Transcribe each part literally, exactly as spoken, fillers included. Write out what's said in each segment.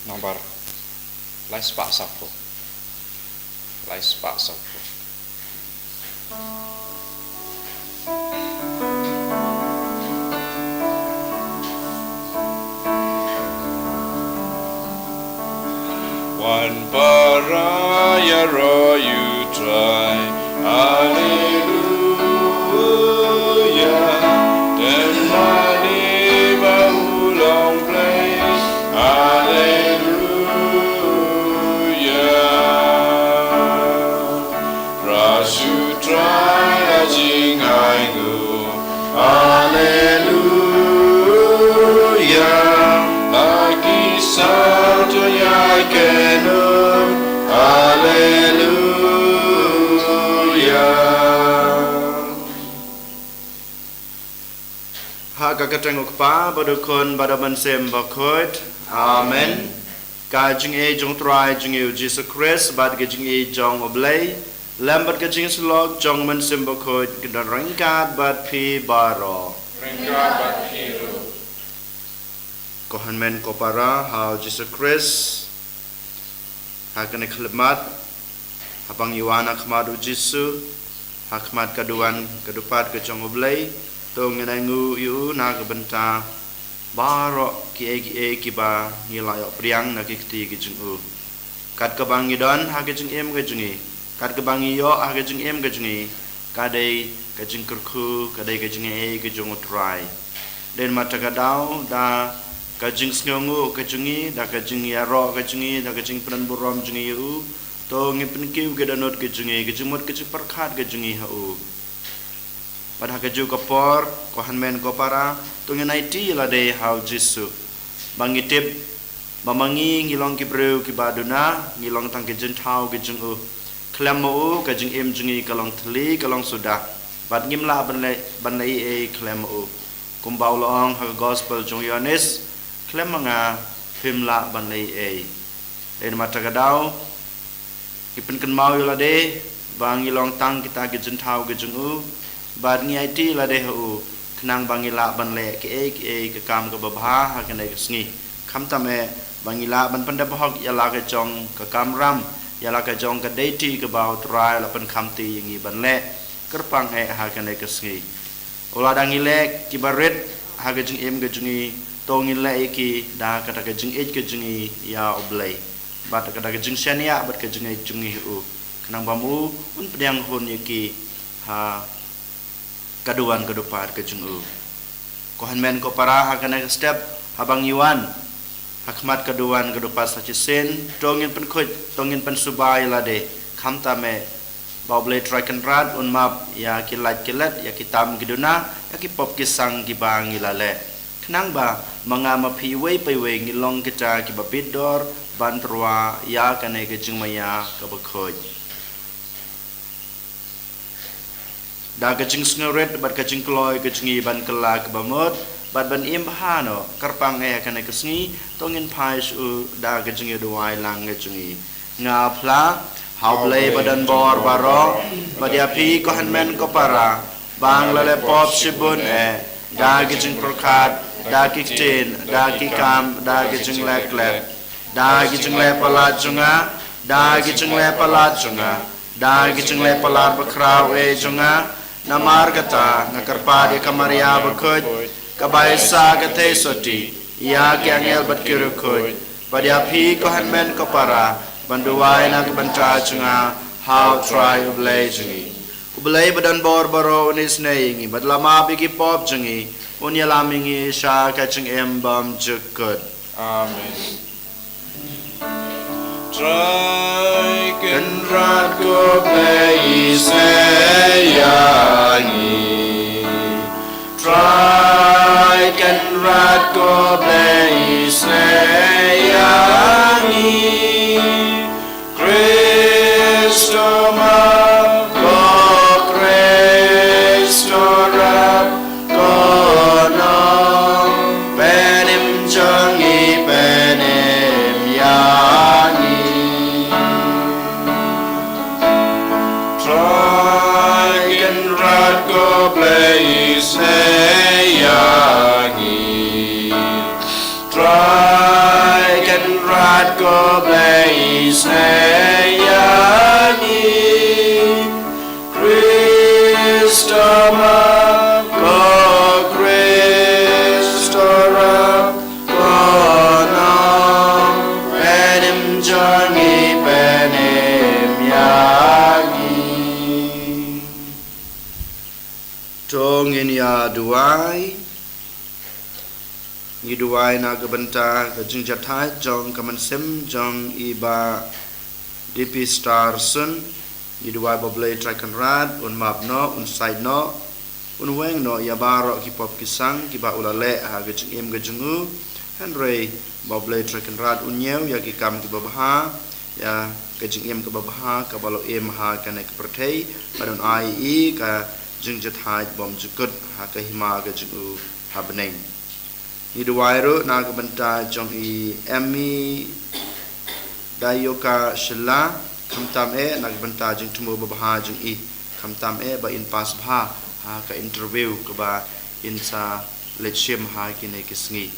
Nombar lai spah saphew. Lai spah saphew. Wan para ïaroh ïa U Trai. Haleluia. Don mane ba u long Blei. Haleluia. Trai, U Trai, ha jingainguh. Haleluia. La ki sawdong ïa kynnoh. Haleluia. Ha ka kyrteng U Kpa bad U Khun bad U Mynsiem Bakhuid. Amen. Ka jingïeit jong U Trai jong ngi U Jisu Khrist bad ka jingïeit jong U Blei lem bad ka jingïasyllok jong U Mynsiem Bakhuid ki don ryngkat bad phi baroh. Ryngkat bad phi ruh. Ko hynmen ko para ha U Jisu Khrist, ha kane ka khyllipmat, haba ngi wan ha khmat U Jisu, ha khmat ka duwan ka dupat ka jong U Blei, to ngin ainguh ïa U na ka bynta baroh kiei kiei kiba ngi la ïoh pdiang na ki kti ki jong U. Kat kaba ngi don ha ka jingim ka jong ngi, kat kaba ngi ïoh ha ka jingim ka jong ngi, ka dei ka jingkyrkhu, ka dei ka jingaiei ka jong U Trai. Dei namar kata ka daw, da ka jingsngewnguh ka jong ngi, da ka jingïaroh ka jong ngi, da ka jingpynburom jong ngi ïa U, to ngin pynkiew ki dohnud ka jong ngi, ka jingmut ka jingpyrkhat ka jong ngi ha U. Bad ha kajuh ka por, ko hynmen ko para, to ngin aiti ïa lade ha U Jisu. Ba ngi tip ba ma ngi ngi long ki briew kiba duna, ngi long tang ki jingthaw ki jong U. Khlem ma U ka jingim jong ngi ka long thylli, ka long suda. Bad ngim lah ban leh, ban leh ei ei khlem ma U. Kumba U la ong ha ka gospel jong u Ïoannis, khlem ma nga phim lah ban leh ei ei. Dei namar kata ka daw, ngi pynkynmaw ïa lade ba ngi long tang kita ki jingthaw ki jong U, bad ngi aiti ïa lade ha U, khnang ba ngi lah ban leh kiei kiei ka kam kaba bha ha kane ka sngi. Khamtam eh ba ngi lah ban pyndep hok ïa la ka jong ka kamram, ïa la ka jong ka duty kaba U Trai la pynkhamti ïa ngi ban leh. Kyrpang eh ha kane ka sngi. Lada ngi leh kiba rit ha ka jingim ka jong ngi, to ngin leh ïa ki da kata ka jingïeit ka jong ngi ïa U Blei, bad kata ka jingshaniah bad ka jingïeit jong ngi ha U, khnang ba ma U Un pdiang hun ïa ki ha ka duwan ka dupat ka jong U. Ko hynmen ko para, ha kane ka step, haba ngi wan ha khmat ka duwan ka dupat sa shisien, to ngin pynkhuid, to ngin pynsuba ïa lade, khamtam eh ba U Blei Trai Kynrad Un map ïa ki lait ki let, ïa ki tam ki duna, ïa ki pop ki sang kiba ngi la leh. Khnang ba ma nga ma phi, iwei pa iwei, ngi long kita kiba bit dor ban tyrwa ïa kane ka jingmaïa kaba khuid. Da ka jingsngewrit bad ka jingkloi ka jong ngi ban kylla kaba mut bad ban im bha noh, kyrpang eh ha kane ka sngi, to ngin phai sha U da ka jingïaduwai lang ka jong ngi. Nga phla ha U Blei ba don bor baroh, bad ïa phi ko hynmen ko para, ba nga la leh pop shibun eh, da ki jingpyrkhat, da ki ktien, da ki kam, da ki jingleh klet, da ki jingleh palat jong nga, da ki jingleh palat jong nga, da ki jingleh palat bakhraw eh jong nga. Namar kata nga kyrpad ïa ka Maria bakhuid, ka Baisa ka Theisotti, ïa ki angel bad ki riewkhuid, bad ïa phi ko hynmen ko para, ban duwai na ka bynta jong nga ha U Trai U Blei jong ngi. U Blei ba don bor baroh un isynei ïa ngi bad la map ïa ki pop jong ngi, un ïalam ïa ngi sha ka jingim bymjukut. Amen. Trai Kynrad ko Blei, isynei ïa ngi. Trai Kynrad ko Blei, isynei ïa ngi. Khrist u map, ko Khrist u rap, ko nongpynim jong ngi, pynim ïa ngi. Trai Kynrad ko Blei, isynei ïa ngi. Trai Kynrad Ko Blei isnei ïa ngi. Khrist ma, ko Khrist rak, ko nongpynim jong ngi, pynim ïa ngi. To ngin ïa duwai. Ngi duwai na ka bynta ka jingjahthait jong ka mynsiem jong i Bah D P Starson. Ngi duwai ba U Blei Trai Kynrad un map noh, un said noh, un weng noh ïa baroh ki pop ki sang kiba u la leh ha ka jingim ka jong u. Hynrei ba U Blei Trai Kynrad un ñiew ïa ki kam kiba bha, ïa ka jingim kaba bha kaba la im ha kane ka pyrthei, bad un ai i ka jingjahthait bymjukut ha ka hima ka jong u ha bneng. Ngi duwai ruh na ka bynta jong i Emmy Dayoka Shylla, khamtam eh na ka bynta jingthmu babha jong i, khamtam eh ba in pass bha ha ka interview kaba in sa leit shim ha kine ki sngi.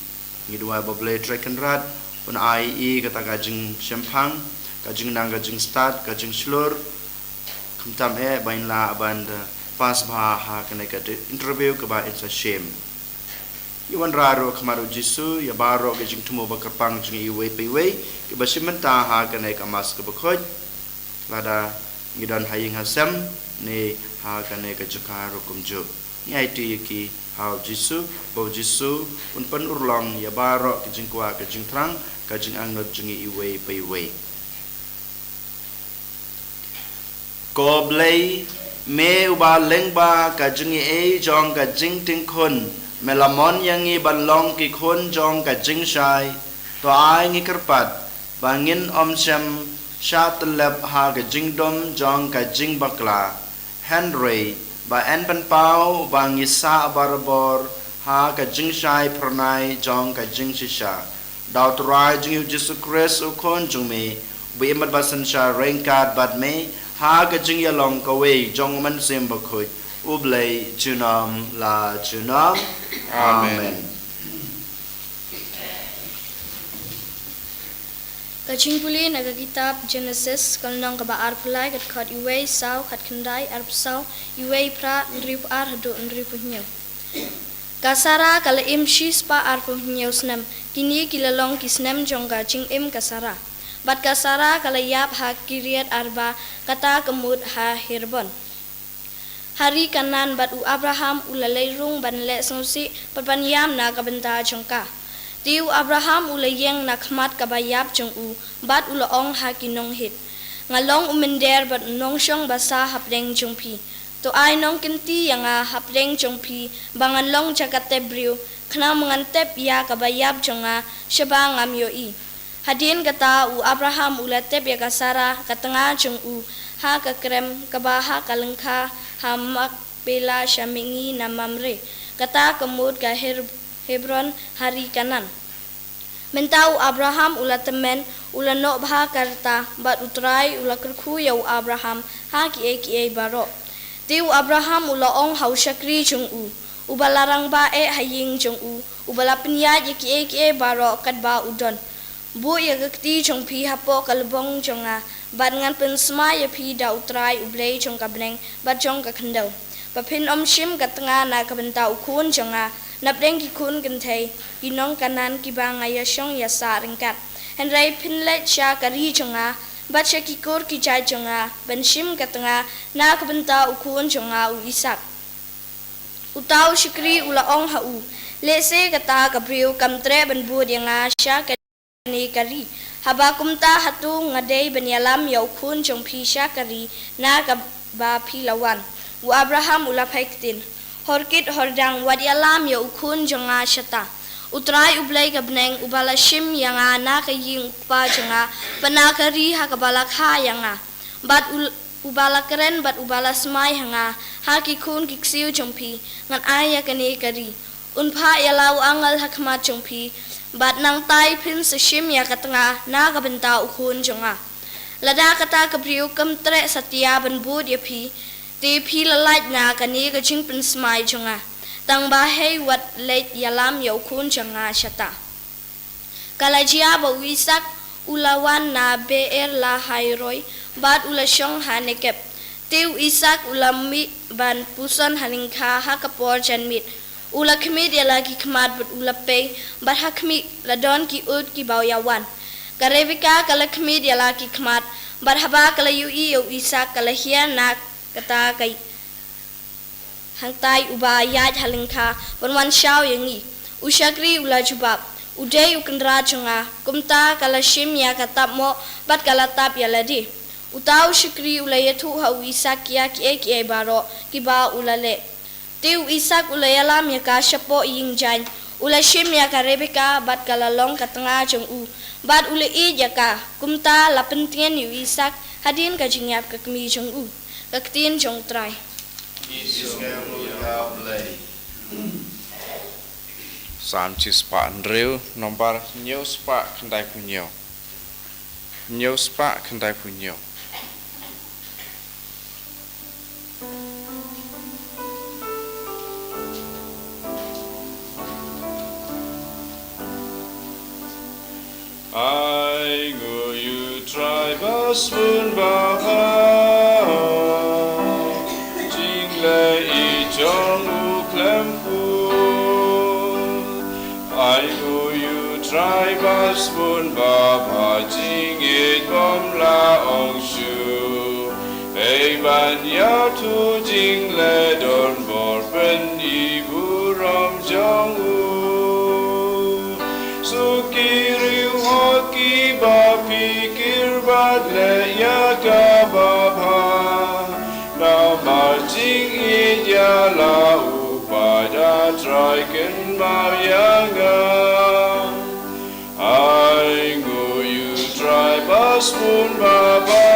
Ngi duwai ba U Blei Trai Kynrad un ai i kata ka jingshemphang, ka jingnang, ka jingstad, ka jingshlur, khamtam eh ba in lah ban da pass bha ha kane ka interview kaba in sa shim. Ngi wanrah ruh ha khmat U Jisu ïa baroh ka jingthmu ba kyrpang jong ngi iwei pa iwei kiba shim bynta ha kane ka Mass kaba khuid, lada ngi don ha ïing ha sem ne ha kane ka jaka ruh kumjuh. Ngi aiti ïa ki ha U Jisu, ba U Jisu un pynurlong ïa baroh ki jingkwah, ka jingthrang, ka jingangnud jong ngi iwei pa iwei. Ko Blei, me uba lyngba ka jingaiei jong ka jingting khun me la mon ïa ngi ban long ki khun jong ka jingshai, to ai ngi kyrpad ba ngin ym shym shah tyllep ha ka jingdum jong ka jingbakla, hynrei ba yn pynpaw ba ngi sah barabor ha ka jingshai phyrnai jong ka jingshisha. Da U Trai jong ngi U Jisu Khrist U Khun jong me, uba im bad ba synshar ryngkat bad me ha ka jingïalong kawei jong U Mynsiem Bakhuid, U Blei junom la junom. Amen. Amen. Ka jingpule na ka kitab Genesis, ka lynnong kaba arphew lai, ka dkhot iwei, saw, khatkhyndai, arphew saw, iwei, phra, hynriewphew ar haduh hynriewphew hynñiew. Ka Sara ka la im shispah arphew hynñiew snem. Kine ki la long ki snem jong ka jingim ka Sara. Bad ka Sara ka la ïap ha Kiriat Arba, kata ka mut ha Hebron, ha ri Kanaan, bad u Abraham u la leit rung ban leh sngewsih bad ban ïam na ka bynta jong ka. Te u Abraham u la ïeng na khmat kaba ïap jong u, bad u la ong ha ki nong Hit, Nga long u mynder bad u nongshong basa hapdeng jong phi. To ai nongkynti ïa nga hapdeng jong phi, ba ngan long jaka tep briew, khnang ba ngan tep ïa kaba ïap jong nga, shaba ngam ïohi. Hadien kata u Abraham u la tep ïa ka Sara ka tnga jong u ha ka krem kaba ha ka lyngkha ha Makpela sha mihngi na Mamre, kata ka mut ka Her-, Hebron, ha ri Kanaan. Mynta u Abraham u la tymmen, u la noh bha ka rta, bad U Trai u la kyrkhu ïa u Abraham ha kiei kiei baroh. Te u Abraham u la ong ha u shakri jong u, uba la rangbah eh ha ïing jong u, uba la pynïaid ïa kiei kiei baroh katba u don, Buh ïa ka kti jong phi hapoh ka lbong jong nga, bad ngan pynsmai ïa phi da U Trai U Blei jong ka bneng bad jong ka khyndew, ba phin ym shim ka tnga na ka bynta u khun jong nga napdeng ki khun kynthei ki nong Kanaan kiba nga ïashong ïasah ryngkat. Hynrei phin leit sha ka ri jong nga bad sha ki kur ki jait jong nga ban shim ka tnga na ka bynta u khun jong nga u Isaak. Uta u shakri u la ong ha u, Lehse kata ka briew kam treh ban bud ïa nga sha ka ne ka ri. Haba kumta hato nga dei ban ïalam ïa u khun jong phi sha ka ri na kaba phi la wan? U Abraham u la phai ktien, Hor kit hor dang, wat ïalam ïa u khun jong nga shata. U Trai U Blei ka bneng, uba la shim ïa nga na ka ïing u kpa jong nga, bad na ka ri ha kaba la kha ïa nga, bad u, uba la kren bad uba la smai ha nga ha ki khun ki ksiew jong phi, ngan ai ïa kane ka ri. Un phah ïa la u angel ha khmat jong phi, bad nangtai phin sa shim ïa ka tnga na ka bynta u khun jong nga. Lada kata ka briew kam treh satia ban bud ïa phi, te phi la lait na kane ka jingpynsmai jong nga. Tang ba hei wat leit ïalam ïa u khun jong nga shata. Ka la jia ba u Isaak U la wan na Beer-lahai-roi, bad u la shong ha Negeb. Te u Isaak u la mih ban puson ha lyngkha ha ka por janmiet. U la khmied ïa la ki khmat bad u la pei, bad ha khmih, la don ki ut kiba ïawan. Ka Rebeka ka la khmied ïa la ki khmat, bad haba ka la ïohi ïa u Isaak, ka la hiar na kata ka hangtai uba ïaid ha lyngkha, ban wan shaw ïa ngi. U shakri u la jubab, U dei u kynrad jong nga. Kumta ka la shim ïa ka tapmoh, bad ka la tap ïa lade. Uta u shakri u la ïathuh ha u Isaak ïa kiei kiei baroh kiba u la leh. Te u Isaak u la ïalam ïa ka shapoh ïing jaiñ. U la shim ïa ka Rebeka bad ka la long ka tnga jong u, bad u la ïeit ïa ka. Kumta la pyntngen ïa u Isaak hadien ka jingïap ka kmie jong u. Ka ktien jong U Trai. Psalm shispah hynriew, nombar hynñiew spah khyndai phew hynñiew. Hynñiew spah khyndai phew hynñiew. Ai nguh ïa U Trai ba sbun babha, jingleh ïeit jong u khlem kut. Ai nguh ïa U Trai ba sbun babha, jingïeit bym lah ong shuh. Hei ban ïathuh jingleh don bor pyn-i burom jong u. Suki riewhok kiba phikir bad leh ïa kaba bha. Namar jingïeit ïa la u paid, A Trai, kynmaw ïa nga. Ai nguh ïa U Trai ba sbun babha,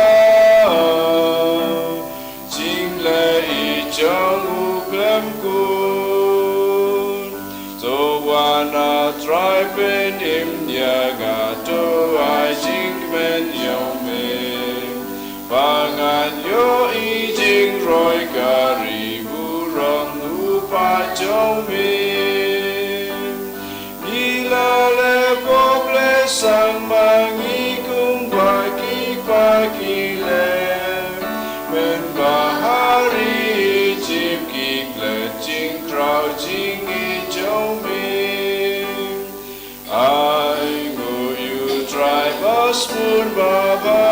jingleh ïeit jong u khlem kut. To wan, A Trai, pynim ïa nga, to ai jingkmen ïa me, ba ngan ïohi jingroi ka ri burom u paid jong me. Ngi la leh pop leh sang ma ngi kumba ki kpa ki leh. Mynba ha ri Ijip ki klet jingkhraw jingïeit jong me. Ai nguh ïa U Trai ba sbun babha,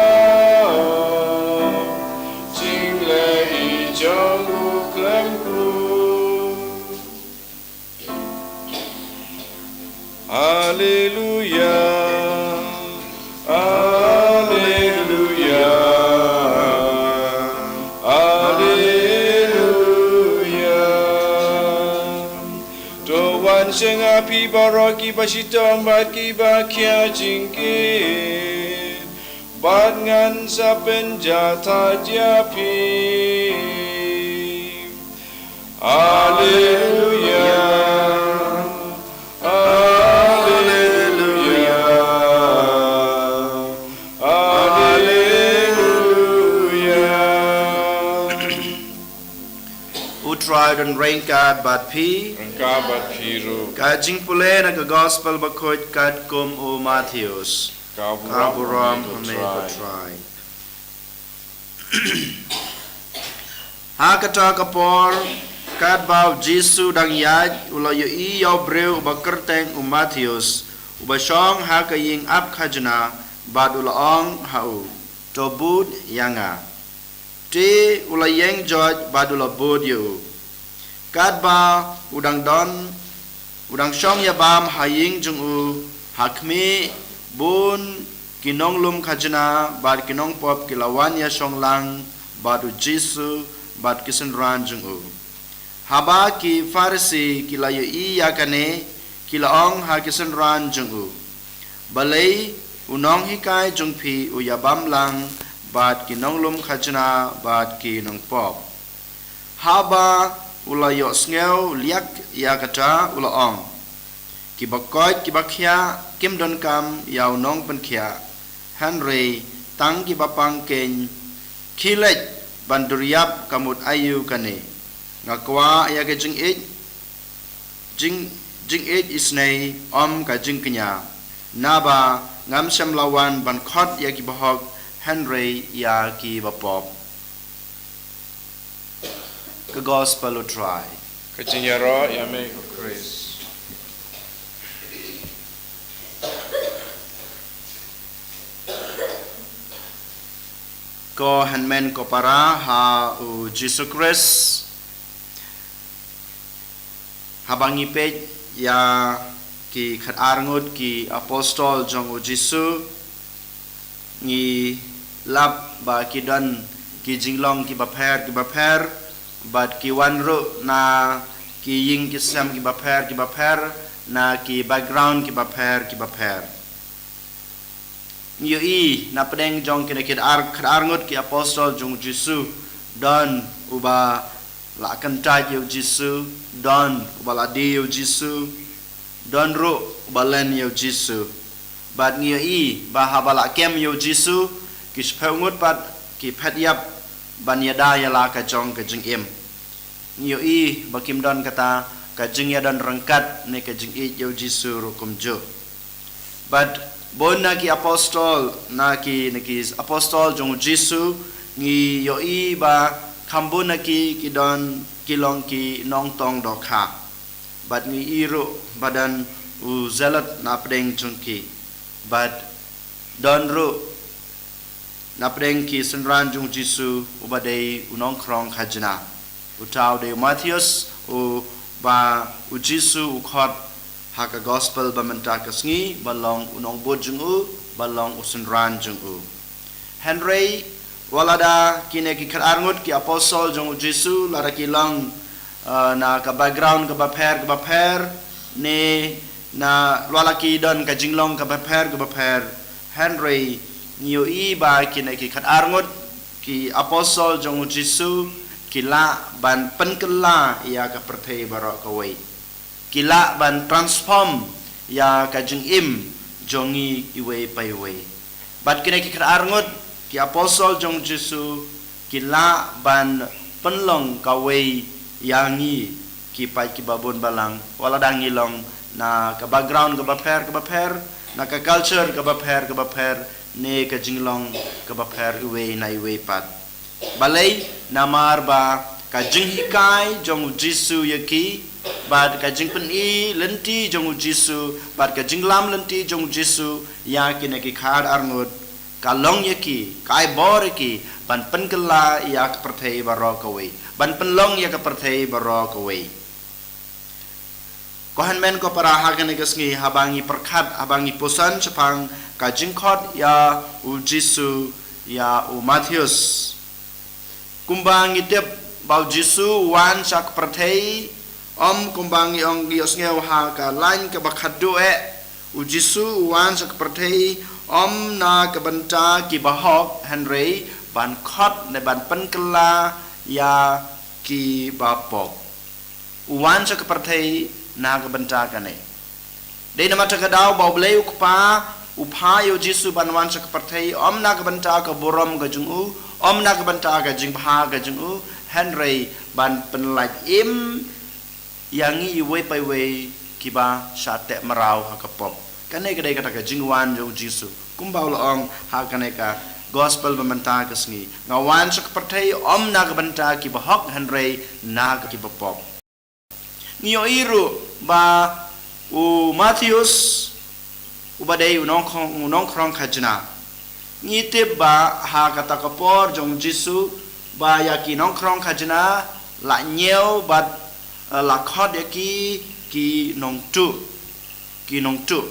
jingleh ïeit jong u khlem kut. Haleluya, haleluya, haleluya. To wan sha nga phi baroh kiba shitom bad kiba khia jingkit, bad ngan sa pynjah thait ïa phi. Haleluya, haleluya, haleluya. U Trai don ryngkat bad phi. Ryngkat bad phi ruh. Ka jingpule na ka Gospel Bakhuid katkum u Mathaios. Ka burom ha me ko Trai. Ha kata ka por, katba u Jisu dang ïaid, u la ïohi ïa u briew uba kyrteng u Mathaios, uba shong ha ka ïing ap khajna, bad u la ong ha u, To bud ïa nga. Te u la ïeng joit bad u la bud ïa u. Katba u dang don, u dang shong ïa bam ha ïing jong u, ha khmih, bun ki nonglum khajna bad ki nongpop ki la wan ïa shong lang bad u Jisu bad ki synran jong u. Haba ki Pharisi ki la ïohi ïa kane, ki la ong ha ki synran jong u, Balei u nonghikai jong phi u ïa bam lang bad ki nonglum khajna bad ki nongpop? Haba u la ïohsngew liak ïa kata, u la ong, Kiba koit kiba khiah kim donkam ïa u nongpynkhiah, hynrei tang kiba pang keiñ. Khie leit ban dur ïap ka mut aïu kane. Nga kwah ïa ka jingïeit, jing, jingïeit isynei, ym ka jingkñia. Naba ngam shym la wan ban khot ïa ki bahok, hynrei ïa ki bapop. Ka Gospel U Trai. Ka jingïaroh ïa me ko Khrist. Ko hynmen ko para ha U Jisu Khrist. Haba ngi peit ïa ki khatar ngut ki apostol jong U Jisu, ngi lap ba ki don ki jinglong ki bapher ki bapher, bad ki wan ruh na ki ïing ki sem ki bapher ki bapher, na ki background ki bapher ki bapher. Ngi ïohi na pdeng jong kine ki ar, khatar ngut ki apostol jong U Jisu, don uba la kyntait ïa U Jisu, don uba la die ïa U Jisu, don ruh uba len ïa U Jisu. Bad ngi ïohi ba haba la kem ïa U Jisu, ki shiphew ngut pat ki phet ïap ban ïada ïa la ka jong ka jingim. Ngi ïohi ba kim don kata ka jingïadon ryngkat ne ka jingïeit ïa U Jisu ruh kumjuh. Bad bun na ki apostol, na ki, na ki apostol jong U Jisu, ngi ïohi ba kham bun na ki ki don ki long ki nongtong dohkha. Bad ngi ïohi ruh ba don u Zealot na pdeng jong ki. Bad don ruh na pdeng ki synran jong U Jisu uba dei u nongkhrong khajna. Uta u dei u Mathaios, uba U Jisu u khot ha ka Gospel ba mynta ka sngi ba long u nongbud jong u, ba long u synran jong u. Hynrei wat lada kine ki khatar ngut ki apostol jong U Jisu, lada ki long, eh, na ka background ka bapher ka bapher, ne na wat la ki don ka jinglong ka bapher ka bapher, hynrei ngi ïohi ba kine ki khatar ngut ki apostol jong U Jisu ki lah ban pynkylla ïa ka pyrthei baroh kawei. Ki lah ban transform ïa ka jingim jong ngi iwei pa iwei. Bad kine ki khatar ngut ki apostol jong U Jisu ki lah ban pynlong kawei ïa ngi ki paid kiba bun balang, wat lada ngi long na ka background ka bapher ka bapher, na ka culture ka bapher ka bapher, ne ka jinglong ka bapher iwei na iwei pat. Balei? Namar ba ka jinghikai jong U Jisu ïa ki, bad ka jingpyni lynti jong U Jisu, bad ka jinglam lynti jong U Jisu ïa kine ki khatar ngut, ka long ïa ki, ka ai bor ïa ki ban pynkylla ïa ka pyrthei baroh kawei, ban pynlong ïa ka pyrthei baroh kawei. Ko hynmen ko para, ha kane ka sngi haba ngi pyrkhat, haba ngi pyrkhat shaphang ka jingkhot ïa U Jisu ïa u Mathaios, kumba ngi tip ba U Jisu u wan sha ka pyrthei, ym kumba ngi ong, ngi ïohsngew ha ka lain kaba khatduh eh, U Jisu u wan sha ka pyrthei ym na ka bynta ki bahok, hynrei ban khot ne ban pynkylla ïa ki bapop. U wan sha ka pyrthei na ka bynta kane. Dei namar kata ka daw ba U Blei U Kpa u phah ïa U Jisu ban wan sha ka pyrthei, ym na ka bynta ka burom ka jong u, ym na ka bynta ka jingbha ka jong u, hynrei ban pynlait im ïa ngi iwei pa iwei kiba shah teh mraw ha ka pop. Kane ka dei kata ka jingwan jong U Jisu. Kumba u la ong ha kane ka Gospel ba mynta ka sngi, nga wan sha ka pyrthei ym na ka bynta ki bahok, hynrei na ka ki bapop. Ngi ïohi ruh ba u Mathaios, uba dei u nongkhrong, u nongkhrong khajna. Ngi tip ba ha kata ka por jong U Jisu, ba ïa ki nongkhrong khajna la ñiew bad, eh, la khot ïa ki ki nongtuh, ki nongtuh.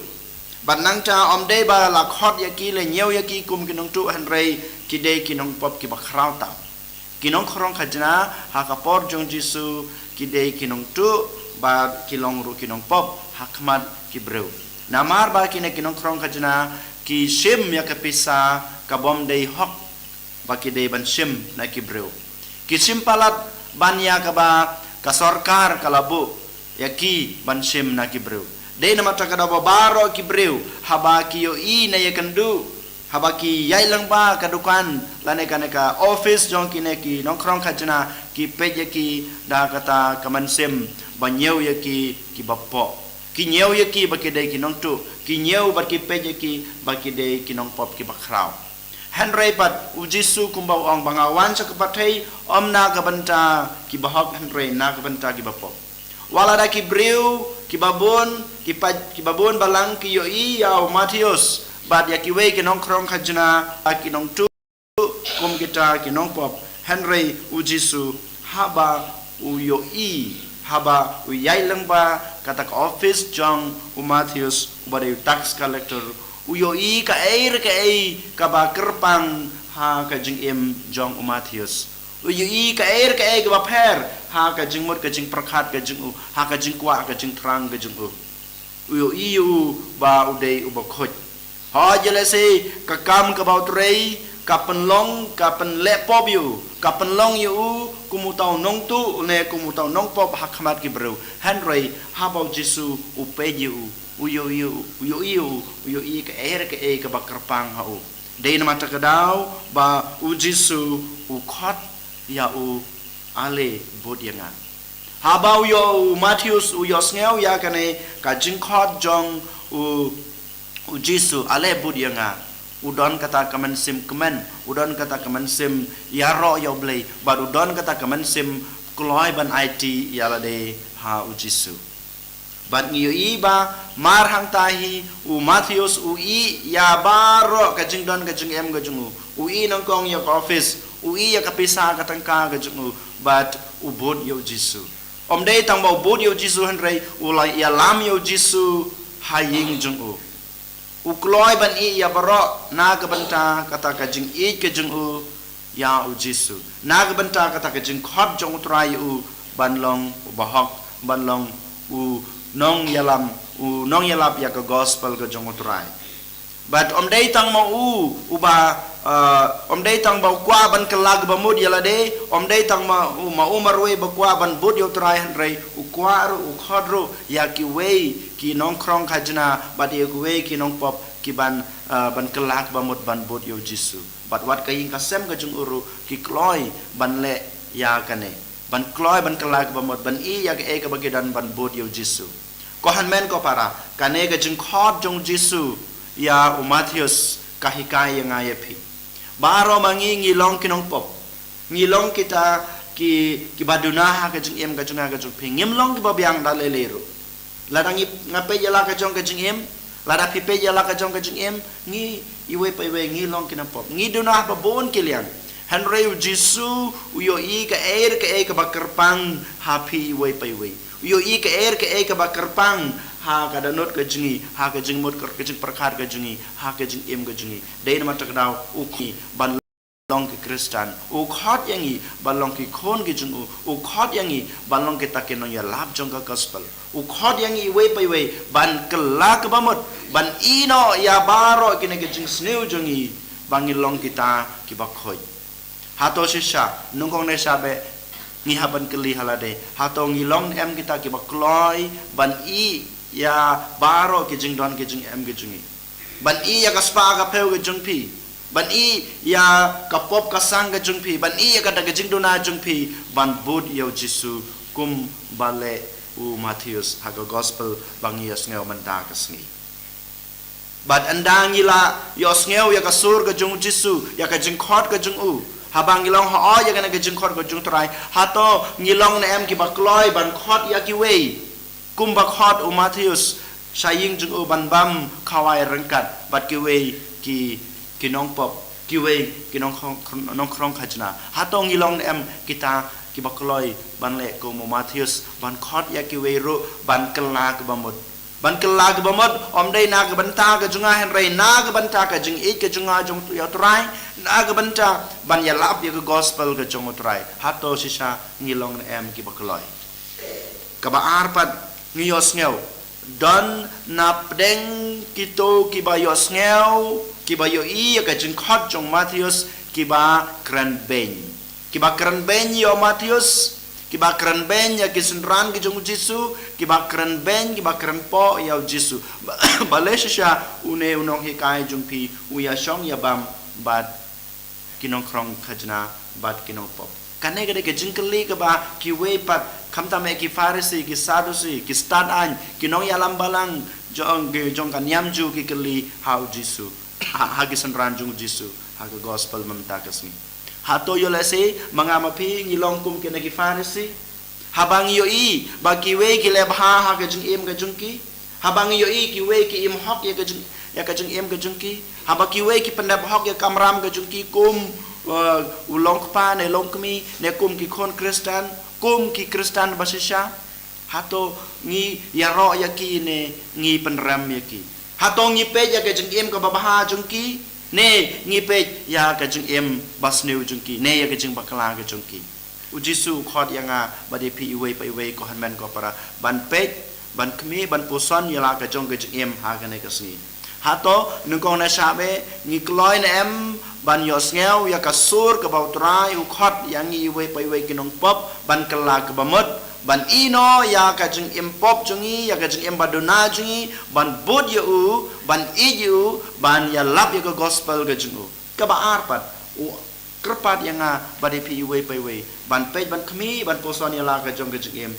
Bad nangta ym dei ba la khot ïa ki, la ñiew ïa ki kum ki nongtuh, hynrei ki dei ki nongpop kiba khraw tam. Ki nongkhrong khajna ha ka por jong U Jisu ki dei ki nongtuh, bad ki long ruh ki nongpop ha khmat ki briew. Namar ba kine ki nongkhrong khajna ki shim ïa ka pisa kaba ym dei hok ba ki dei ban shim na ki briew. Ki shim palat ban ïa kaba ka sorkar ka la buh ïa ki ban shim na ki briew. Dei namar kata ka daw ba baroh ki briew, haba ki ïohi ne ïakynduh, haba ki ïaid lyngba ka dukan lane kane ka office jong kine ki nongkhrong khajna, ki peit ïa ki da kata ka mynsiem ba ñiew ïa ki ki bapop. Ki ñiew ïa ki ba ki dei ki nongtuh, ki ñiew bad ki peit ïa ki ba ki dei ki nongpop ki bakhraw. Hynrei pat u Jisu kumba u ong ba nga wan sha ka pyrthei, ym na ka bynta ki bahok hynrei na ka bynta ki bapop. Wat lada ki briew ki babun, ki pa, ki babun balang ki ïohi ïa u Mathaios bad ïa kiwei ki nongkhrong khajna, ki nongtuh kum kita ki nongpop, hynrei u Jisu haba u ïohi, haba u ïaid lyngba kata ka office jong u Mathaios uba dei u tax collector, u ïohi kaei re kaei kaba kyrpang ha ka jingim jong u Mathaios. U ïohi kaei re kaei kaba pher ha ka jingmut ka jingpyrkhat ka jong u, ha ka jingkwah ka jingthrang ka jong u. U ïohi ïa u ba u dei uba khuid. Hooid, lehse ka kam kaba u trei ka pynlong, ka pynleh pop ïa u, ka pynlong ïa u kum uta u nongtuh ne kum uta u nongpop ha khmat ki briew. Hynrei haba u Jisu u peit ïa u, u ïohi ïa u, u ïohi ïa u, u ïohi kaei re kaei kaba kyrpang ha u. Dei namar kata ka daw ba u Jisu u khot ïa u, ale bud ïa nga. Haba u ïoh, u Mathaios u ïohsngew ïa kane ka jingkhot jong u, u Jisu, ale bud ïa nga, u don kata ka mynsiem kmen, u don kata ka mynsiem ïaroh ïa u Blei, bad u don kata ka mynsiem kloi ban aiti ïa lade ha u Jisu. Bad ngi ïohi ba mar hangta hi u Mathaios u ïeh ïa baroh ka jingdon ka jingem ka jong u. U ïeh nyngkong ïa ka office, u ïeh ïa ka pisa ka tyngka ka jong u, bad u bud ïa u Jisu. Ym dei tang ba u bud ïa u Jisu hynrei u la ïalam ïa u Jisu ha ïing jong u. U kloi ban ïeh ïa baroh na ka bynta kata ka jingïeit ka jong u ïa u Jisu, na ka bynta kata ka jingkhot jong u Trai ïa u ban long u bahok, ban long u nongïalam, u nongïalap ïa ka gospel ka jong u Trai. Bad ym dei tang ma u uba, uh, ym dei tang ba u kwah ban kylla kaba mut ïa lade, ym dei tang ma u, ma u marwei ba kwah ban bud ïa u Trai hynrei u kwah ruh, u khot ruh ïa kiwei ki nongkhrong khajna bad ïa kiwei ki nongpop ki ban, uh, ban kylla kaba mut ban bud ïa u Jisu. Bad wat ka ïing ka sem ka jong u ruh ki kloi ban leh ïa kane, ban kloi ban kylla kaba mut, ban ïeh ïa kaei kaba ki don ban bud ïa u Jisu. Ko hynmen ko para, kane ka jingkhot jong u Jisu ïa u Mathaios ka hikai ïa nga ïa phi. Baroh ma ngi ngi long ki nongpop. Ngi long kita ki, kiba duna ha ka jingim ka jong nga ka jong phi. Ngim long kiba biang da lei lei ruh. Lada ngi, nga peit ïa la ka jong ka jingim, lada phi peit ïa la ka jong ka jingim, ngi iwei pa iwei ngi long ki nongpop. Ngi duna ha ba bun ki liang. Hynrei u Jisu u ïohi kaei re kaei kaba kyrpang ha phi iwei pa iwei. U ïohi kaei re kaei kaba kyrpang ha ka dohnud ka jong ngi, ha ka jingmut ka, ka jingpyrkhat ka jong ngi, ha ka jingim ka jong ngi. Dei namar kata ka daw u khot ïa ngi ban long ki Khristan. U khot ïa ngi ban long ki khun ki jong u. U khot ïa ngi ban long kita ki nongïalap jong ka gospel. U khot ïa ngi iwei pa iwei ban kylla kaba mut, ban ïeh noh ïa baroh kine ki jingsniew jong ngi ba ngi long kita kiba khuid. Hato shisha, nyngkong ne shisha beh, ngi hap ban kylli ha lade, hato ngi long ne em kita kiba kloi ban ïeh ïa baroh ki jingdon ki jingem ki jong ngi? Ban ïeh ïa ka spah ka phew ka jong phi, ban ïeh ïa ka pop ka sang ka jong phi, ban ïeh ïa kata ka jingduna jong phi ban bud ïa u Jisu kumba leh u Mathaios ha ka gospel ba ngi ïohsngew mynta ka sngi. Bad ynda ngi la ïohsngew ïa ka sur ka jong u Jisu, ïa ka jingkhot ka jong u, haba ngi long hooid ïa kane ka jingkhot ka jong u Trai, hato ngi long ne em kiba kloi ban khot ïa kiwei kumba khot u Mathaios sha ïing jong u ban bam khawai ryngkat bad kiwei ki, ki nongpop, kiwei ki nongkhrong, nongkhrong khajna? Hato ngi long ne em kita kiba kloi ban leh kum u Mathaios, ban khot ïa kiwei ruh ban kylla kaba mut? Ban kylla kaba mut ym dei na ka bynta ka jong nga hynrei na ka bynta ka jingïeit ka jong nga jong ïa u Trai, na ka bynta ban ïalap ïa ka gospel ka jong u Trai. Hato shisha ngi long ne em kiba kloi? Kaba ar pat, ngi ïohsngew, don na pdeng kito kiba ïohsngew, kiba ïohi ïa ka jingkhot jong u Mathaios, kiba kren beiñ. Kiba kren beiñ ïa u Mathaios, kiba kren beiñ ïa ki synran ki jong u Jisu, kiba kren beiñ, kiba kren poh ïa u Jisu. Balei shisha une u nonghikai jong phi u ïashong ïabam bad ki nongkhrong khajna bad ki nongpop? Kane ka dei ka jingkylli kaba kiwei pat, khamtam eh ki Pharisi, ki Sadusi, ki stad aiñ, ki nongïalam balang jong, jong ka niam Jiw ki kylli ha u Jisu, ha, ha ki synran jong u Jisu, ha ka gospel mynta ka sngi. Hato ïoh lehse ma nga ma phi ngi long kum kine ki Pharisi? Haba ngi ïohi ba kiwei ki leh bha ha ka jingim ka jong ki, haba ngi ïohi kiwei ki im hok ïa ka jing, ïa ka jingim ka jong ki, haba kiwei ki pyndep hok ïa ka kamram ka jong ki kum, uh, u longkpa ne longkmie, ne kum ki khun Khristan, kum ki Khristan ba shisha, hato ngi ïaroh ïa ki ne ngi pynrem ïa ki? Hato ngi peit ïa ka jingim kaba bha jong ki, ne ngi peit ïa ka jingim ba sniew jong ki, ne ïa ka jingbakla ka jong ki? U Jisu u khot ïa nga bad ïa phi iwei pa iwei, ko hynmen ko para, ban peit, ban khmih, ban puson ïa la ka jong ka jingim ha kane ka sngi. Hato nyngkong na shaba ngi kloi ne em ban ïohsngew ïa ka sur kaba u Trai u khot ïa ngi iwei pa iwei ki nongpop, ban kylla kaba mut, ban ïehnoh ïa ka jingim pop jong ngi, ïa ka jingim ba duna jong ngi, ban bud ïa u, ban ïeit ïa u, ban ïalap ïa ka gospel ka jong u? Kaba ar pat, u kyrpad ïa nga bad ïa phi iwei pa iwei ban peit, ban khmih, ban puson ïa la ka jong ka jingim.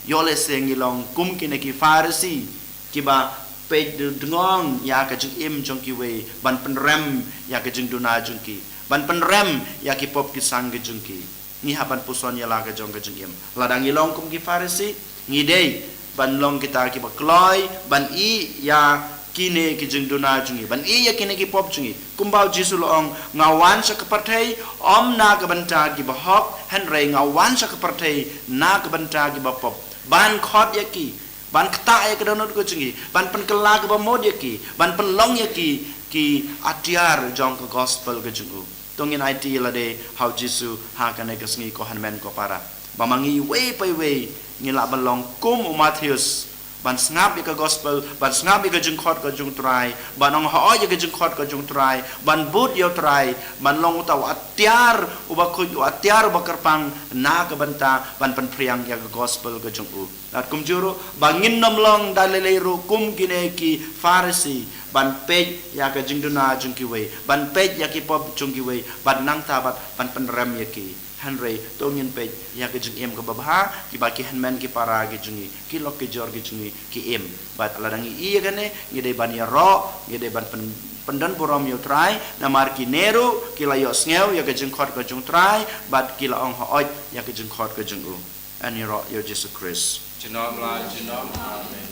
Ïoh lehse ngi long kum kine ki Pharisi kiba peit dngong ïa ka jingim jong kiwei, ban pynrem ïa ka jingduna jong ki, ban pynrem ïa ki pop ki sang ka jong ki. Ngi hap ban puson ïa la ka jong ka jingim. Lada ngi long kum ki Pharisi, ngi dei ban long kita kiba kloi ban ïeh ïa kine ki jingduna jong ngi, ban ïeh ïa kine ki pop jong ngi. Kumba u Jisu u la ong, nga wan sha ka pyrthei ym na ka bynta kiba hok, hynrei nga wan sha ka pyrthei na ka bynta kiba pop, ban khot ïa ki, ban ktah ïa ka dohnud ka jong ngi, ban pynkylla kaba mut ïa ki, ban pynlong ïa ki ki atiar jong ka gospel ka jong u. To ngin aiti lade ha u Jisu ha kane ka sngi, ko hynmen ko para, ba ma ngi iwei pa iwei ngi lah ban long kum u Mathaios, ban sngap ïa ka gospel, ban sngap ïa ka jingkhot ka jong u Trai, ban ong hooid ïa ka jingkhot ka jong u Trai, ban bud ïa u Trai, ban long uta u atiar uba khuid, u atiar uba kyrpang na ka bynta ban pynphriang ïa ka gospel ka jong u. Bad kumjuh ruh ba ngin nym long da lei lei ruh kum kine ki Pharisi, ban peit ïa ka jingduna jong kiwei, ban peit ïa ki pop jong kiwei, ban nangta bad ban pynrem ïa ki. Hynrei to ngin peit ïa ka jingim kaba bha kiba ki hynmen ki para ki jong ngi, ki lok ki jor ki jong ngi ki im. Bad lada ngi ïeh ïa kane, ngi dei ban ïaroh, ngi dei ban pyn, pyndon burom ïa u Trai, namar kine ruh ki la ïohsngew ïa ka jingkhot ka jong u Trai, bad ki la ong hooid ïa ka jingkhot ka jong u. Yn ïaroh ïa u Jisu Khrist. Junom la junom. Amen.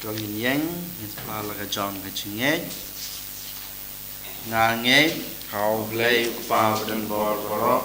To ngin ïeng, ngin phla la ka jong ka jingngeit. Nga ngeit ha U Blei U Kpa badonbor baroh,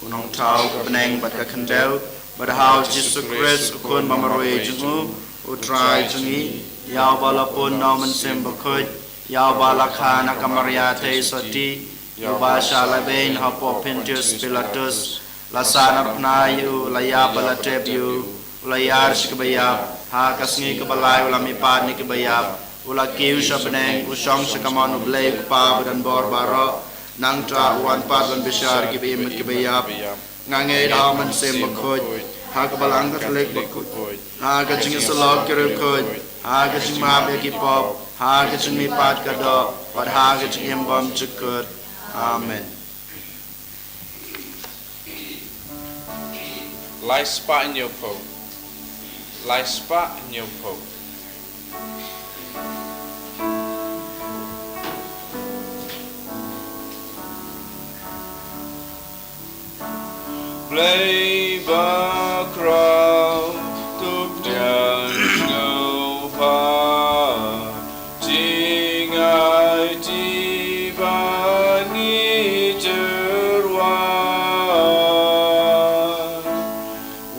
U Nongthaw ka bneng bad ka khyndew, bad ha U Jisu Khrist U Khun ba marwei jong U, U Trai jong ngi, ïa Uba la pun na U Mynsiem Bakhuid, ïa Uba la kha na ka Maria Theisotti, ïa Uba shah lehbeiñ hapoh Pontius Pilatus, la sah narphna ïa U, la ïap bad la tep ïa U, U la ïar sha kaba ïap, ha ka sngi kaba lai U la mihpat na kiba ïap, U la kiew sha bneng, U shong sha kamon U Blei U Kpa badonbor baroh, nangta U wan pat ban bishar kiba im bad kiba ïap. Nga ngeit ha U Mynsiem Bakhuid, ha ka Balang Katholik bakhuid, ha ka jingïasyllok ki riewkhuid, ha ka jingmap ïa ki pop, ha ka jingmihpat ka doh, bad ha ka jingim bymjukut. Amen. Lai spah hynñiew phew. Lai spah hynñiew phew. Blei bakhraw, to pdiang sngewbha, jingaiti ba ngi tyrwa.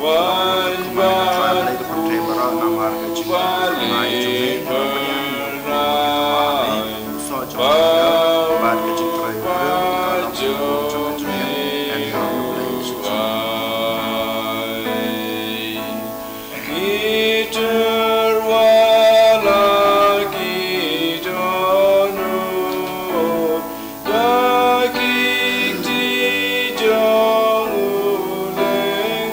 Wan bad u ba leh byrnai, bad jong ngi. Ngi tyrwa la ki dohnud da ki kti jong U Blei.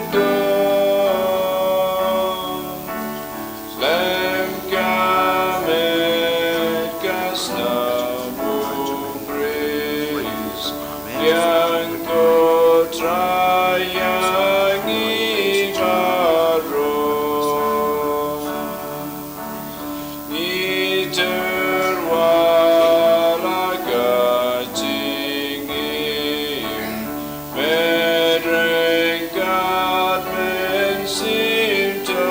Biang ko Trai ïa ngi baroh. Ngi tyrwa la ka jingim, met ryngkat mynsiem to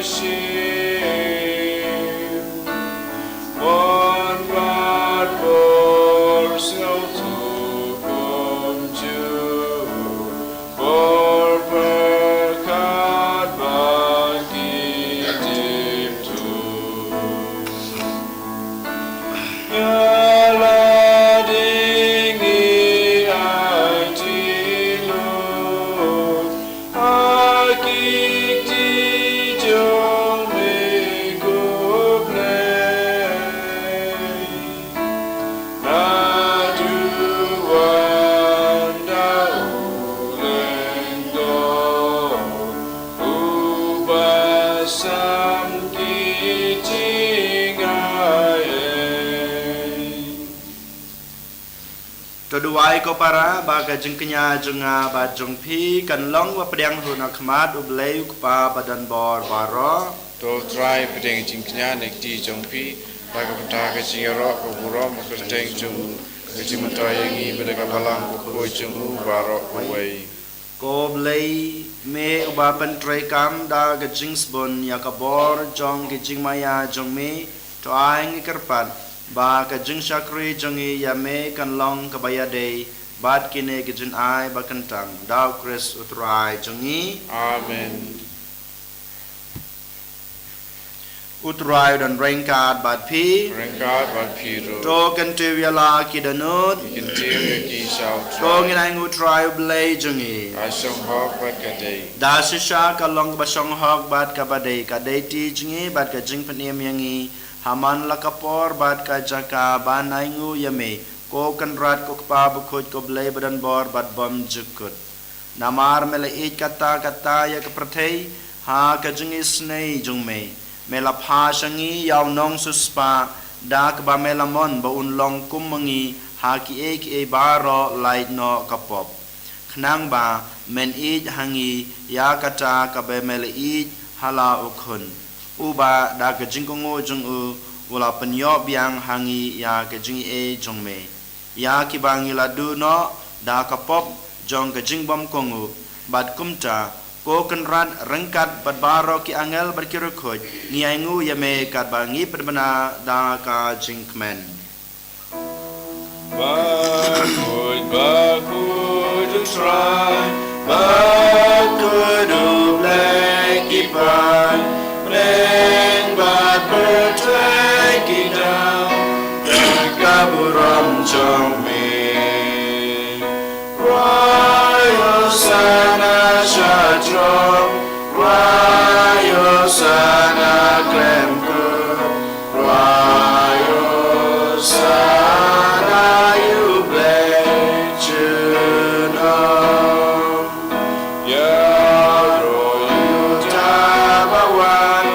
shim. Mon bad bor sngewthuh kumjuh, bor pyrkhat bad ki jingthoh. Ïa lade ngi aiti lut ha ki kti jong me, ko Blei. Naduh wan da u lyngdoh uba sam ki jingai ei. To duwai ko para ba ka jingkñia jong nga bad jong phi kan long ba pdiang ruh na khmat U Blei U Kpa badonbor baroh. To Trai pdiang jingkñia na ki kti jong phi da ka bynta ka jingïaroh ka burom ka kyrteng jong u, ka jingmyntoi ïa ngi bad ka balang bakhuid jong u baroh kawei. Ko Blei, me uba pyntreikam da ka jingsbun ïa ka bor jong ki jingmaïa jong me, to ai ngi kyrpad ba ka jingshakri jong ngi ïa me kan long kaba ïadei bad kine ki jingai ba kyntang, da U Khrist U Trai jong ngi. Amen. U Trai u don ryngkat bad phi. Ryngkat bad phi ruh. To kyntiew ïa la ki dohnud. Ngi kyntiew ïa ki sha U Trai. To ngin ainguh U Trai U Blei jong ngi. Ka shong hok bad ka dei. Da shisha ka long kaba shong hok bad kaba dei, ka dei ti jong ngi bad ka jingpynim ïa ngi ha man la ka por bad ka jaka ban ainguh ïa me, ko Kynrad, ko Kpa bakhuid, ko Blei badonbor bad bymjukut. Namar me la ïeit katta katta ïa ka pyrthei ha ka jingisynei jong me, me la phah sha ngi ïa u nongsiewspah da kaba me la mon ba un long kum ma ngi ha kiei kiei baroh lait noh ka pop. Khnang ba men ïeit ha ngi ïa kata kaba me la ïeit ha la u Khun, uba da ka jingkohnguh jong u u la pynïoh biang ha ngi ïa ka jingaiei jong me, ïa kiba ngi la duh noh da ka pop jong ka jingbymkohnguh. Bad kumta, ko Kynrad, ryngkat bad baroh ki angel bad ki riewkhuid, ngi ainguh ïa me katba ngi pynbna da ka jingkmen. Bakhuid, bakhuid U Trai, bakhuid U Blei ki paidbah, bneng bad pyrthei ki daw da ka burom jong me. Rwai Hosana sha throne, rwai Hosana khlem kut, rwai Hosana ïa U Blei junom. Ïaroh ïa uta uba wan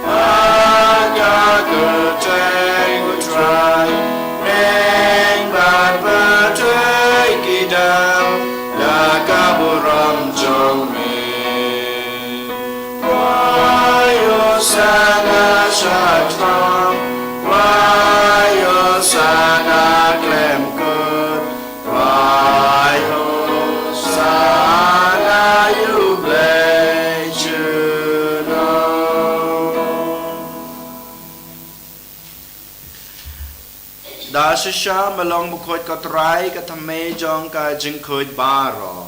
ha ka kyrteng U Trai, bneng bad pyrthei ki daw da ka burom jong me. Rwai Hosana sha throne, rwai Hosana khlem kut, rwai Hosana ïa U Blei junom. Da shisha me long bakhuid, ko Trai, ka thymmei jong ka jingkhuid baroh.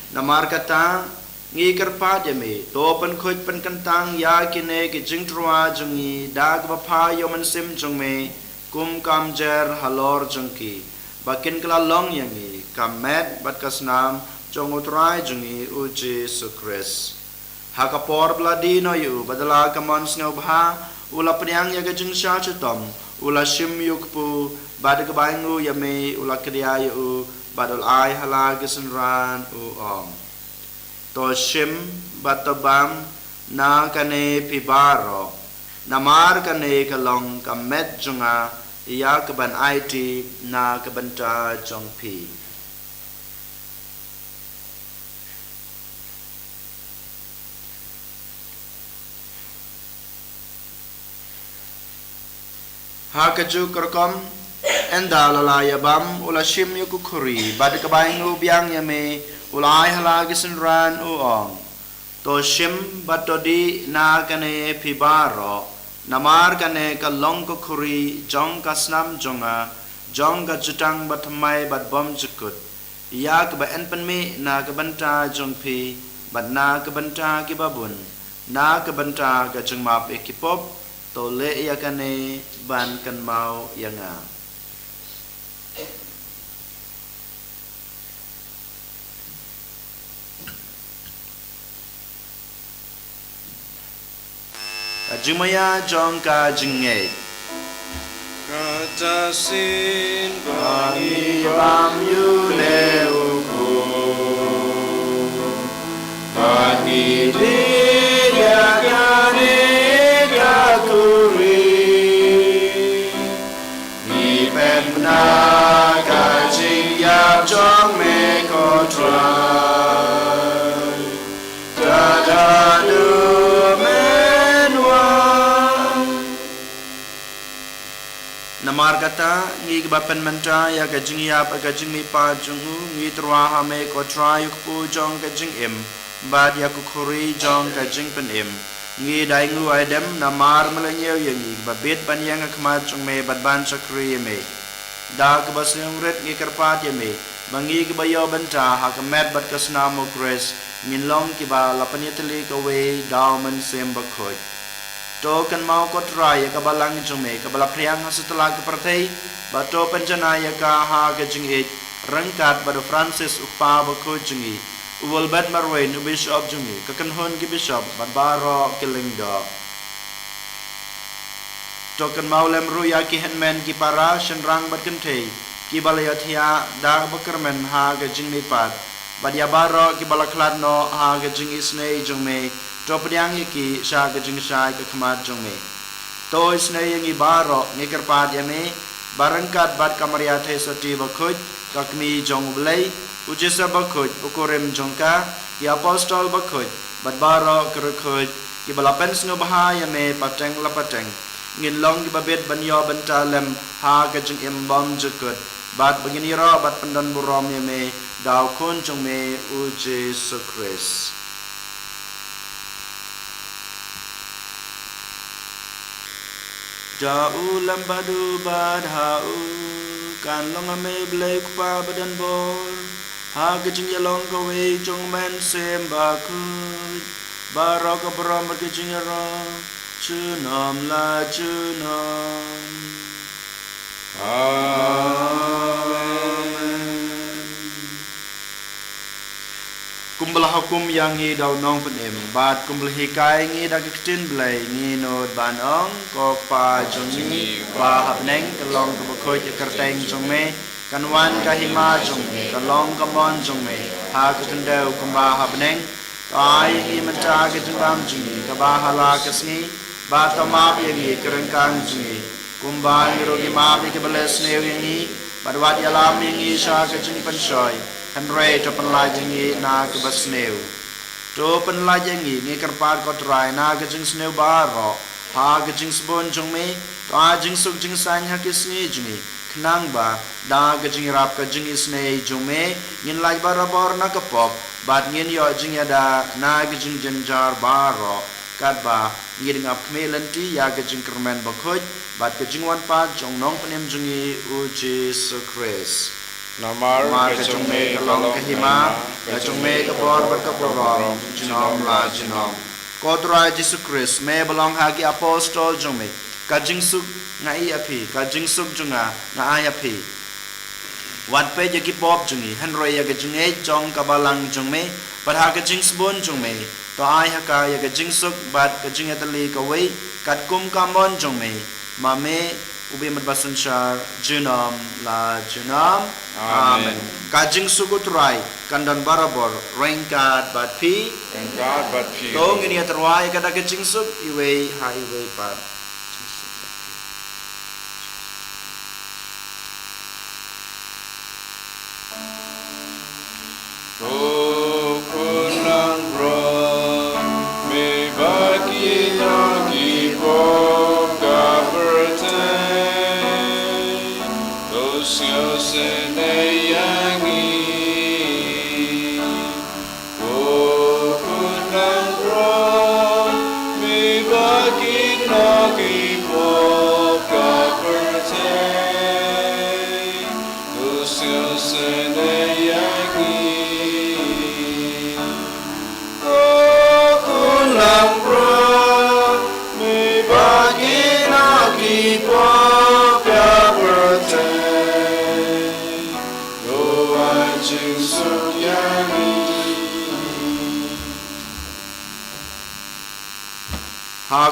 Namar kata, ngi kyrpad ïa me, to pynkhuid pynkyntang ïa kine ki jingtyrwa jong ngi da kaba phah ïa u Mynsiem jong me, kum ka mjer halor jong ki, ba kin kylla long ïa ngi ka met bad ka snam jong U Trai jong ngi U Jisu Khrist. Ha ka por ba la die noh ïa u, bad da la ka mon sngewbha, u la pdiang ïa ka jingshah shitom, u la shim ïa u kpu, bad da kaba ainguh ïa me, u la kdiah ïa u, bad u la ai ha la ki synran, u ong: To shim bad to bam na kane phi baroh, namar kane ka long ka met jong nga, ïa ka ban aiti na ka bynta jong phi. Ha kajuh ka rukom, ynda la la ïabam, u la shim ïa ka khuri, bad ka bai ngu biang ïa me, u la ai ha la ki synran u ong. To shim bad to dih na kane phi baroh, namar kane ka long ka khuri jong ka snam jong nga, jong ka jutang bathymmai bad bymjukut. Ïa kaba yn pynmih na ka bynta jong phi, bad na ka bynta ki babun, na ka bynta ka jingmap ïa ki pop, to leh ïa kane ban kynmaw ïa nga. Ka jingmaïa jong ka jingngeit. Kata shisien ba ngi bam ïa une u khun, ba ngi dih ïa kane ka khuri, ngi pynbna ka jingïap jong me ko Trai. Tada du men wan. Namar kata, ngi kiba pynmynta ïa ka jingïap, ka jingmihpat jong u, ngi tyrwa ha me ko Trai, u kpu jong ka jingim, bad ïa ka khuri jong ka jingpynim. Ngi dei ngu aidem, namar me la ñiew ïa ngi, ba bit ban ïeng ha khmat jong me, bad ban shakri ïa me. Da kaba sngewrit ngi kyrpad ïa me, ba ngi kiba ïoh bynta ha ka met bad ka snam u Khrist, ngin long kiba la pynïatylli kawei da u Mynsiem Bakhuid. To kynmaw ko Trai ïa ka balang jong me, kaba la phriang ha satlak ka pyrthei, bad to pynjanai ïa ka ha ka jingïeit, ryngkat bad u Francis u kpa bakhuid jong ngi, u Wilbert Marwein u bishop jong ngi, ka kynhun ki bishop, bad baroh ki lyngdoh. To kynmaw lem ruh ïa ki hynmen ki para, shynrang bad kynthei, kiba la ïathiah da kaba kyrmen ha ka jingmihpat, bad ïa baroh kiba la khlad noh ha ka jingisynei jong me, to pdiang ïa ki sha ka jingshai ka khmat jong me. To isynei ïa ngi baroh, ngi kyrpad ïa me, ba ryngkat bad ka Maria Theisotti bakhuid, ka kmie jong u Blei, u Joseph bakhuid, u kurim jong ka, ki apostol bakhuid, bad baroh ki riewkhuid, kiba la pynsngewbha ïa me pateng la pateng, ngin long kiba bit ban ïoh bynta lem ha ka jingim bymjukut, bad ba ngin ïaroh bad pyndonburom ïa me da u Khun jong me u Jisu Khrist. Da u lem bad u bad ha u, kan long ha me Blei u Kpa badonbor, ha ka jingïalong kawei jong u Mynsiem Bakhuid, baroh ka burom bad ka jingïaroh, junom la junom. Amen. Kumba la hukum ïa ngi da u Nongpynim, bad kumba la hikai ngi da ka ktien Blei, ngi nud ban ong, ko Kpa jong ngi, ba ha bneng, ka long kaba khuid ka kyrteng jong me, kan wan ka hima jong me, ka long ka mon jong me, ha ka khyndew kumba ha bneng, to ai ïa ngi mynta ka jingbam jong ngi, kaba ha la ka sngi, bad to map ïa ngi ki ryngkang jong ngi, kumba ngi ruh ngi map ïa kiba leh sniew ïa ngi, bad wat ïalam ïa ngi sha ka jingpynshoi, hynrei to pynlait ïa ngi na kaba sniew. To pynlait ïa ngi, ngi kyrpad ko Trai, na ka jingsniew baroh, ha ka jingsbun jong me, to ai jingsuk jingsaiñ ha ki sngi jong ngi, khnang ba, da ka jingïarap ka jingisynei jong me, ngin lait barabor na ka pop, bad ngin ïoh jingïada na ka jingjynjar baroh, katba ngin ïap khmih lynti ïa ka jingkyrmen bakhuid, bad ka jingwan pat jong u Nongpynim jong ngi u Jisu Khrist. Namar ka jong me ka long ka hima, ka jong me ka bor bad ka burom, junom la junom. Ko Trai Jisu Khrist, me ba la ong ha ki apostol jong me, ka jingsuk nga ai ïa phi, ka jingsuk jong nga nga ai ïa phi. Wat peit ïa ki pop jong ngi, hynrei ïa ka jingngeit jong ka balang jong me, bad ha ka jingsbun jong me, to ai ha ka ïa ka jingsuk bad ka jingïatylli kawei, katkum ka mon jong me, ma me, u bym mynta bad synshar, junom la junom. Amen. Amen. Ka jingsuk u Trai, kan don barabor, ryngkat bad phi. Ryngkat bad phi. To ngin ïa tyrwa ïa kata ka jingsuk, iwei ha iwei pat.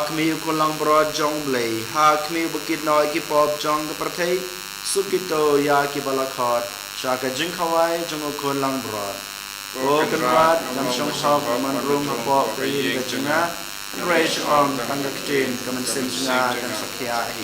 Khmih, u khun langbrot jong U Blei, ha khmih uba kit noh ïa ki pop jong ka pyrthei, suk kito ïa kiba la khot sha ka jingkhawai jong u khun langbrot. Ko Kynrad, ngam shong hok ban rung hapoh ka ïing ka jong nga, hynrei shu ong tang ka ktien, ka mynsiem jong nga kan sa khiah hi.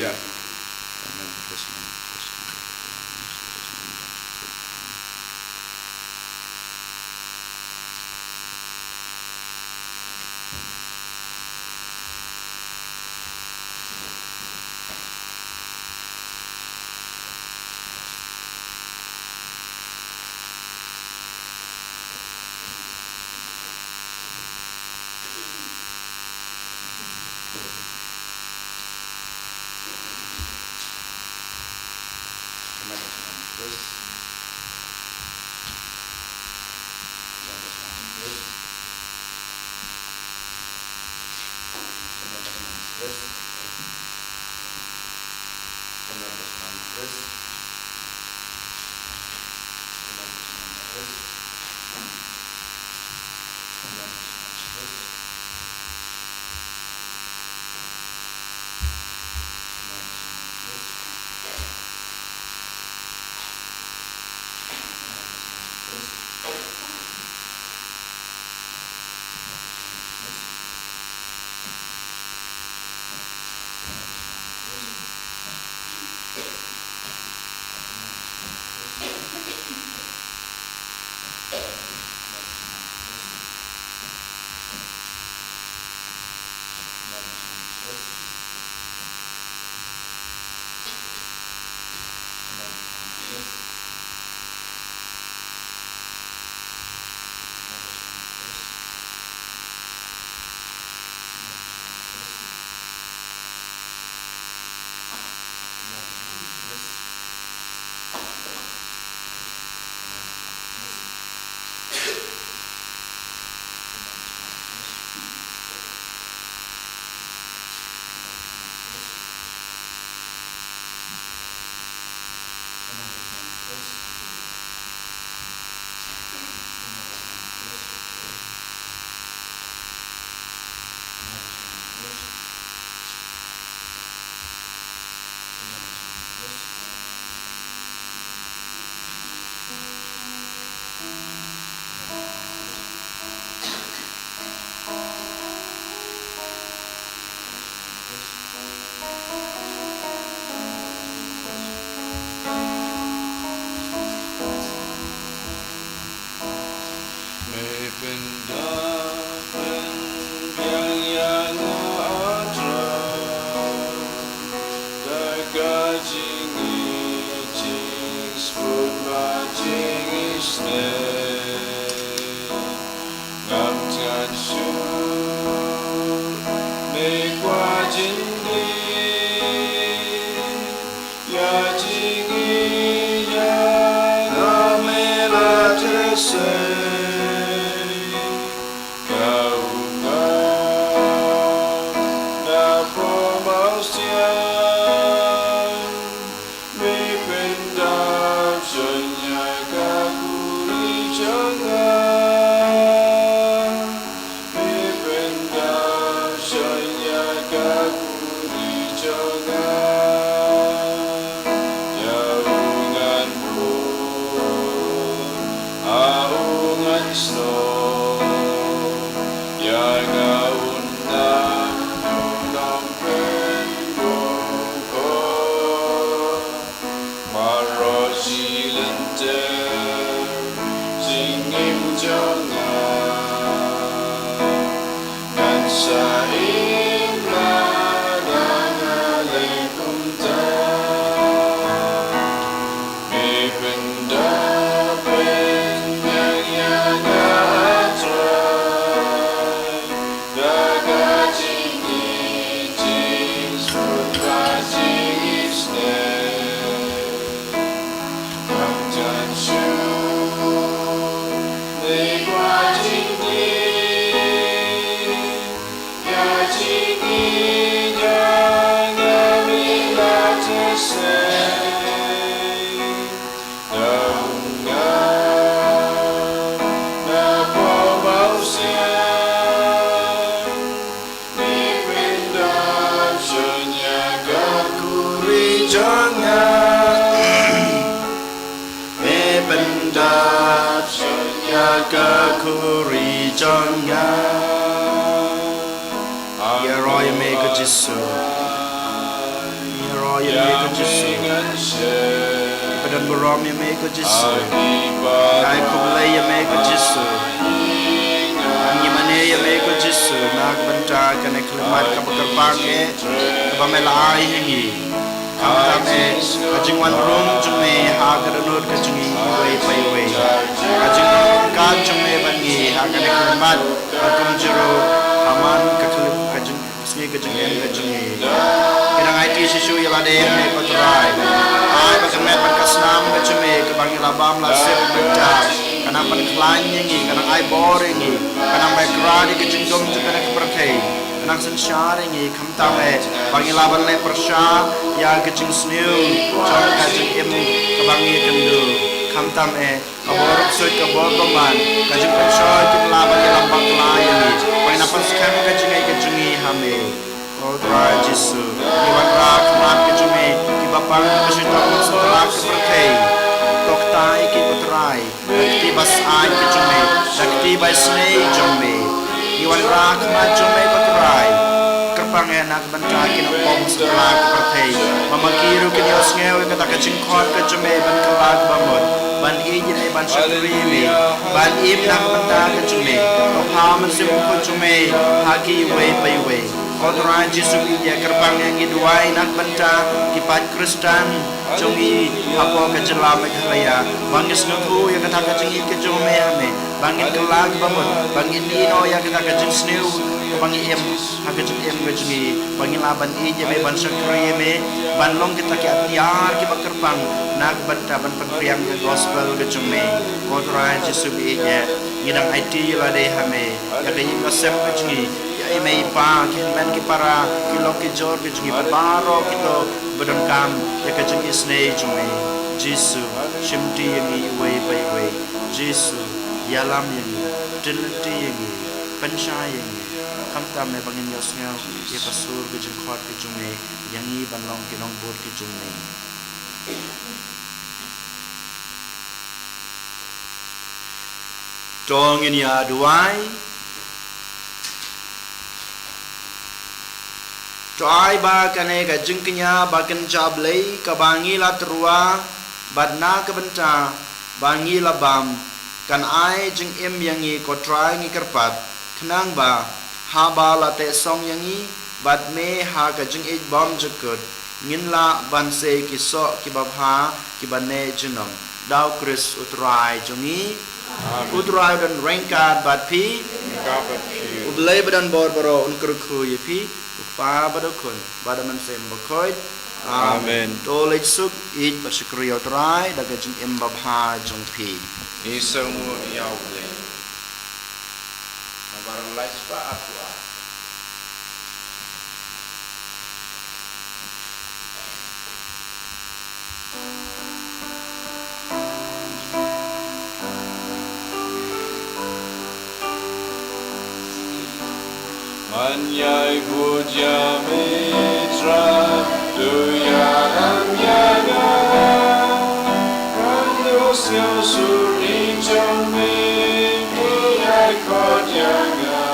Me pyndonkam ïa nga, A Trai, da ka jingïeit, jingsput bad jingisynei. Ngam tngan shuh, me kwah jingdie ïa jingïeit jong nga, me la theh sei. Ka um ngam napoh mawsiang, me pyndap shon ïa ka khuri jong nga. Me pyndap shon ïa ka khuri jong nga. Ïa u ngan bun, a u ngan snoh, ïa nga un nang ïoh lam pynbor ko. Baroh shi lynter jingim jong nga, ngan sa im lada nga leh kumta. Me pyndap pynïaid ïa nga, A Trai, da ka jingïeit, jingsput bad jingisynei. Ngam tngan shuh, me kwah jingdie ïa jingïeit jong nga, me la theh sei. Da um ngam napoh mawsiang, me pynda jong nga, me pyndap ïa ka khuri jong nga. Ïaroh ïa me ko Jisu. Ïaroh ïa me ko Jisu. Pynban burom ïa me ko Jisu. Ai khublei ïa me ko Jisu. Ngi mane ïa me ko Jisu na ka bynta kane ka khyllipmat kaba kyrpang eh kaba me la ai ha ngi. Khamtam eh ka jingwan rung jong me ha ka dohnud ka jong ngi iwei pa iwei. Ka jingpyrkhat jong me bad ngi ha kane ka khyllipmat bad kumjuh ruh ha man ka khyllipmat ka jong ka sngi ka jingim ka jong ngi. Ngi dang aiti shisha ïa lade ha me ko Trai. Ai ba ka met bad ka snam ka jong me kaba ngi la bam la sep mynta ka nang pynkhlaiñ ïa ngi, ka nang ai bor ïa ngi, ka nang bakla ïa ka jingdum jong kane ka pyrthei, ka nang synshar ïa ngi. Khamtam eh ba ngi lah ban leh pyrshah ïa ka jingsniew jong ka jingim kaba ngi kynduh. Khamtam eh ka bor ksuid, ka bor bymman, ka jingpynshoi kin lah ban ïalam bakla ïa ngi. Ba ngin nang pynskhem ka jingngeit ka jong ngi ha me. Ko Trai Jisu, ngi wanrah khmat ka jong me kiba pang kiba shitom ha satlak ka pyrthei. To ktai ki ko Trai da ka kti ba saiñ ka jong me, da ka kti ba isynei jong me. Ngi wanrah khmat jong me ko Trai. Kyrpang eh na ka bynta ki nongpop ha satlak ka pyrthei. Ba ma ki ruh kin ïohsngew ïa kata ka jingkhot ka jong me ban kylla kaba mut, ban ïeit ïa me, ban shakri ïa me, ban im na ka bynta ka jong me. To phah Mynsiem Bakhuid jong me ha ki iwei pa iwei. Ko Trai Jisu, ngi ïa kyrpang ïa ngi duwai na ka bynta ki paid Khristan jong ngi hapoh ka jylla Meghalaya. Ba ngin sngewthuh ïa kata ka jingïeit ka jong me ha me. Ba ngin kylla kaba mut, ba ngin ïehnoh ïa kata ka jingsniew kaba ngi im ha ka jingim ka jong ngi. Ba ngin lah ban ïeit ïa me, ban shakri ïa me, ban long kita ki atiar kiba kyrpang na ka bynta ban pynphriang ïa ka gospel ka jong me. Ko Trai Jisu ba ïeit, ngi dang aiti ïa lade ha me, ïa ka ïing ka sem ka jong ngi, ïa i mei i pa, ki hynmen ki para, ki lok ki jor ka jong ngi, bad baroh kito ba donkam ïa ka jingisynei jong me. Jisu, shimti ïa ngi iwei pa iwei. Jisu, ïalam ïa ngi, pynlynti ïa ngi, pynshai ïa ngi. Khamtam eh ba ngin ïohsngew ïa ka sur ka jingkhot ka jong me, ïa ngi ban long ki nongbud ka jong me. To ngin ïa duwai. To ai ba kane ka jingkñia ba kynja blei kaba ngi la tyrwa bad na ka bynta ba ngi la bam, kan ai jingim ïa ngi, ko Trai, ngi kyrpad, khnang ba haba la teh song ïa ngi bad me ha ka jingïeit bymjukut, ngin lah ban sei ki soh kiba bha kiba neh junom. Da U Khrist U Trai jong ngi. Amen. U Trai un don ryngkat bad phi. Ryngkat bad phi. U Blei ba don bor baroh un kyrkhu ïa phi, U Kpa bad U Khun bad U Mynsiem Bakhuid. Amen. Amen. To leit suk, ïeit bad shakri ïa U Trai da ka jingim babha jong phi. Ngi sngewnguh ïa U Blei. Namar lai spah arphew ar. Ngan ïai bud ïa me Trai, to ïalam ïa nga. Ngan ïohsngew sur ïing jong me, me ïai khot ïa nga.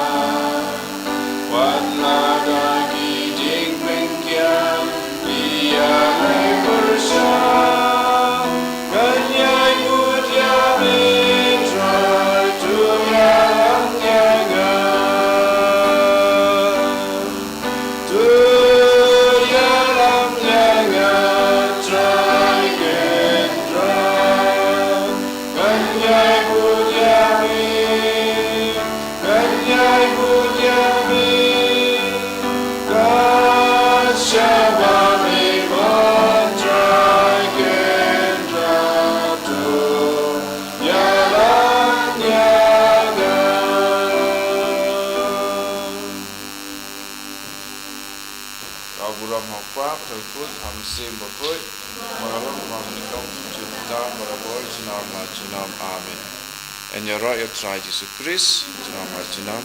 Wat la da ki jingpynkhiah, ïaleh pyrshah. Ngan ïai bud ïa me Trai, to ïalam ïa nga. To ïalam ïa nga Trai Kynrad. Ngan ïai bud ïa me. Ngan ïai bud ïa me, kat shaba me mon Trai Kynrad, to ïalam ïa nga. Ka burom ha U Kpa, ha U Khun, ha U Mynsiem Bakhuid, ba la long ba nyngkong, junom, barabor, junom la junom. Amen. Yn ïaroh ïa U Trai Jisu Khrist, junom la junom.